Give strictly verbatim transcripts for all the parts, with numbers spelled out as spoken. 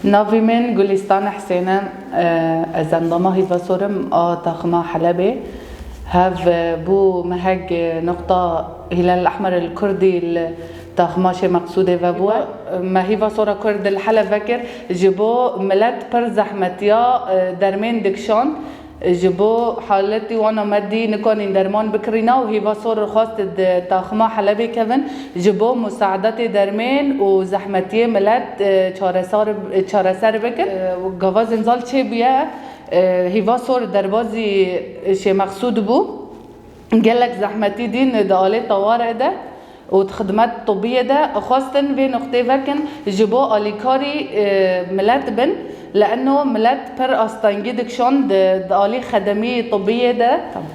Navê min Gulîstan Husên e. Ez endama Hîva Sor im a taxima Helebê. Hev bû mehek nuqta Hilal Ehmer el Kurdî li taxima Şêx Meqsûdê vebû. Me Hîva Sora Kurd li Heleb vekir. Ji bo milet pir zehmetiya, e, dermên dikişand. Ji bo haletî wana me dî nikanîn derman bikirîna û Hîva Sor xwest di taxima Helebê kevin, ji bo musaedetê dermên û zehmetiyê milet, e, çareser, çareser bikin. E, gava Zimzal çêbûye, e, Hîva Sor derbazî Şêx Meqsûd bû. Gelek zehmetî dîn di alê taware de û di xidmet tibiyê de xwestin vê nuqtê vekin ji bo alîkarî, e, milet bin, li eno milet pir astengî dikişand di, di alî xedemî tibiyê de. Tamam.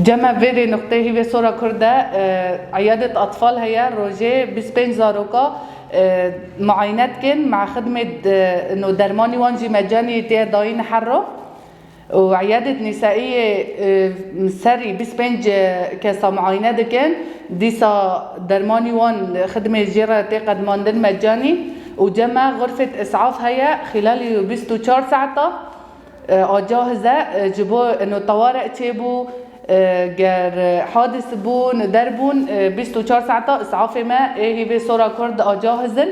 Cem me vê rê nuqtê Hîvê Sora Kurd de, e, eyadê atfal heye, rojê bîst pênc zaroka, e, muayene dikin, me xidmê, e, no dermanî wan jî mecanî tê dayîn herro. û eyadê nîsaiyê, e, serî bîst pênc kesa muayene dikin. Dîsa dermanî wan xidmê jê re tê qedmandin mecanî û cem me xurfet îsaf heye, xîlalî bîst û çar saeta, e, acahiz e, e, ji bo ino taware çêbû, e, ger, e, hadis bûn, derbûn, e, bîst û çar saeta îsafê me ê Hîvê Sora Kurd acahiz in.